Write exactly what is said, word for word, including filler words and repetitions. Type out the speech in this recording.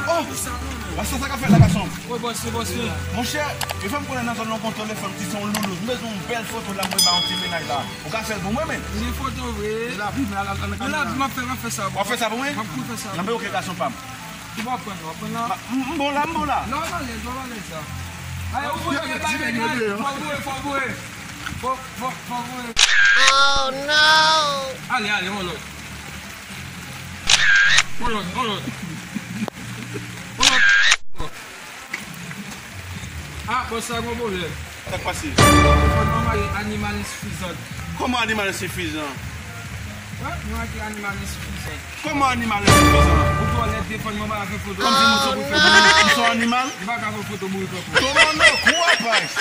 Oh! Pastè, sa k ap fèt la, gason? Wi, bòs, wi, bòs, wi. Monchè, yo fè m konnen nan zòn nan gon telefòn ki se yon loulou. M bezwen yon bèl foto la, mwen ba yon ti mennaj la. Ou ka fè l pou mwen, men? Li foto vre. Li la, li la, la, la, la. Li la, m ap fè, m ap fè sa. W ap fè sa pou mwen? M ap tou fè sa. Nan men oke, gason pa m. Ou pa pran, w ap pran la? M, m bon la, m bon la. La, w alèz, w alèz la. Ay, ou voye, bay, bay, bay. Fò voye, fò voye. Fò, fò, fò voye. Oh, no! Ale, ale, yon lòt. Yon lòt, yon lòt. Yon lòt. Ah, bòs, sa gon pwoblèm. Sa k pase? Fò nou mande animal ensifizan. Kòman animal ensifizan? Wè, nou mande animal ensifizan. Kòman animal ensifizan? Ou twò lèd, telefòn mwen pa ka fè foto. Kòmsi moun se pou fè pou mwen, m se yon animal? Li pa ka fè foto bourik ankò. Tòmano, kou rapaj.